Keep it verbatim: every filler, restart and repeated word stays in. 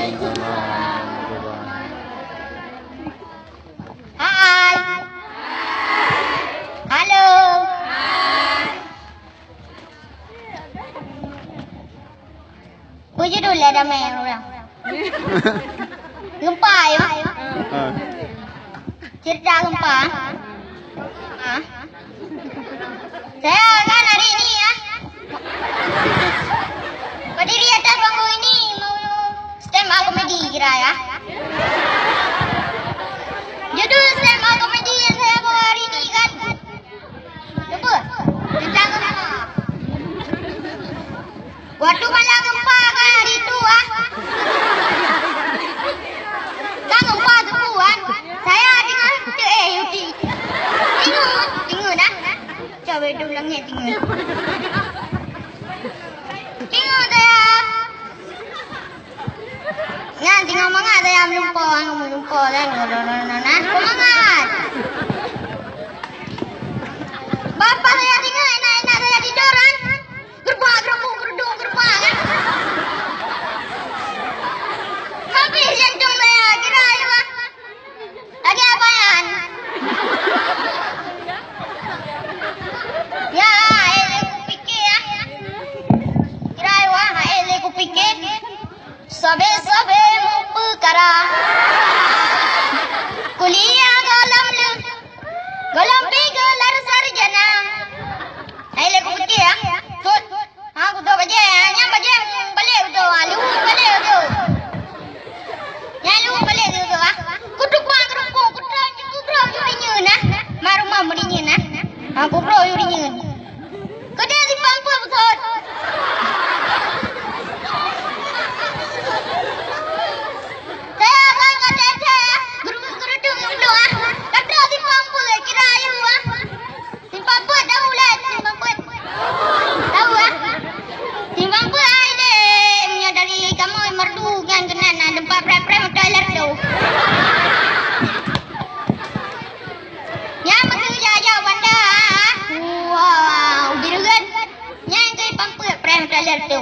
Hai. Halo. Peue judul lé damé urang? Gempa, ya? Ah. Cerita gempa. Ah. Saya akan hari ini, ya, berdiri atas panggung ini mau stand up comedy kira, ya. Judul stand up comedy yang saya bawa hari ini kan, apa? Tentang gempa. Waktu malam gempa kan hari tu, ah. Kan gempa subuh, kan. Saya tinggal, eh, Yuti. Tinggal, tinggal dah. Cawe dum langit tinggal. Tinggal saya. Nyan tinggal mangat saya meulumpoe, meulumpoe kan. Nah, semangat. Bapak saya tinggal enak-enak saya tidur kan. Gerbak, gerbuk, gerdung, gerbak kan. Habis jantung saya kira aja, Bang. Lagi apa, Yan? Ya, eh, lé kupikir, ya. Kira, wah, eh, lé kupikir. Sabe-sabe mupeukara. Kuliah gohlom leuh, gohlom pih gelar sarjana. Eh, lé kupikir, ya. Kut. Ha, kuto bajée, nyan bajée balek kuto, ha, luwue balek kuto. Nyan luwue balek kuto, ha. Kutupa keureumpung, kutroe, kugroe yue rinyeun, ha. Mak rumoh meurinyeun, ha. Ha, kugroe yue rinyeun. Keudeh simpang peuet beutôi. Saya akan kata saya, guru-guru tu yang belum, ha. Kata simpang peuet, kira ayu, ha. Simpang peuet tahu lé, simpang peuet. Tahu, ah? Simpang peuet ai lé, meunyoe dari kamoe Merdu nyan keunan na teumpat prem-prem motor ler tu. Nyan meukeujak-jak banda, ah. Wah, ubi reugen. Nyan keu simpang peuet prem motor ler tu.